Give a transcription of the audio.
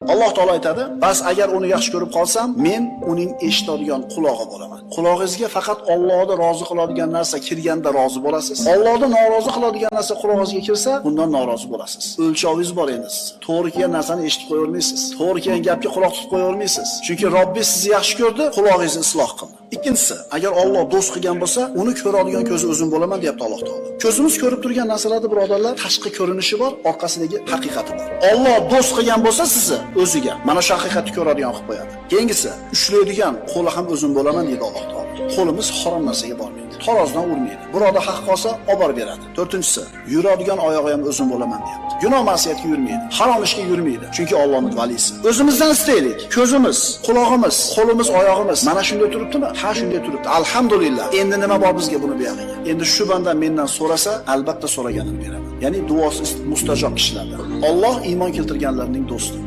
Alloh taolo aytadi: "Bas agar uni yaxshi ko'rib qolsam, men uning eshitadigan qulog'i bo'laman." Qulog'ingizga faqat Allohni rozi qiladigan narsa kirganda rozi bo'lasiz. Allohni norozi qiladigan narsa qulog'ingizga kirsa, bundan norozi bo'lasiz. O'lchovingiz bor endi siz. To'g'ri kelgan narsani eshitib qo'yavermaysiz. To'g'ri kelgan gapga quloq tutib qo'yavermaysiz. Chunki Robbi sizni yaxshi ko'rdi, qulog'ingizni isloh qildi. Ikkinchisi, agar Alloh do'st qilgan bo'lsa, uni ko'radigan ko'zi o'zim bo'laman, deyapti Alloh taolo. Ko'zimiz ko'rib turgan narsalarda, birodarlar, tashqi ko'rinishi bor, orqasidagi haqiqati bor. Alloh do'st qilgan bo'lsa sizni o'ziga mana shu haqiqatni ko'radigan qilib qo'yadi. Keyingisi, ushlaydigan qo'li ham o'zim bo'laman, deydi Alloh taolo. Qo'limiz harom narsaga bormaydi. Tarozidan urmaydi. Birovda haq qolsa, olib borib beradi. To'rtinchisi, yuradigan oyog'i ham o'zim bo'laman, deyapti. Gunoh ma'siyatga yurmaydi, harom ishga yurmaydi. Chunki Allohning valisi. O'zimizdan istaylik. Ko'zimiz, qulog'imiz, qo'limiz, oyog'imiz mana shunday turibdimi? Ha, shunday turibdi. Alhamdulillah. Endi nima bor bizga buni buyog'iga? Endi shu banda mendan so'rasa, albatta so'raganini beraman. Ya'ni duosi mustajob kishilardan. Alloh iymon keltirganlarning do'sti.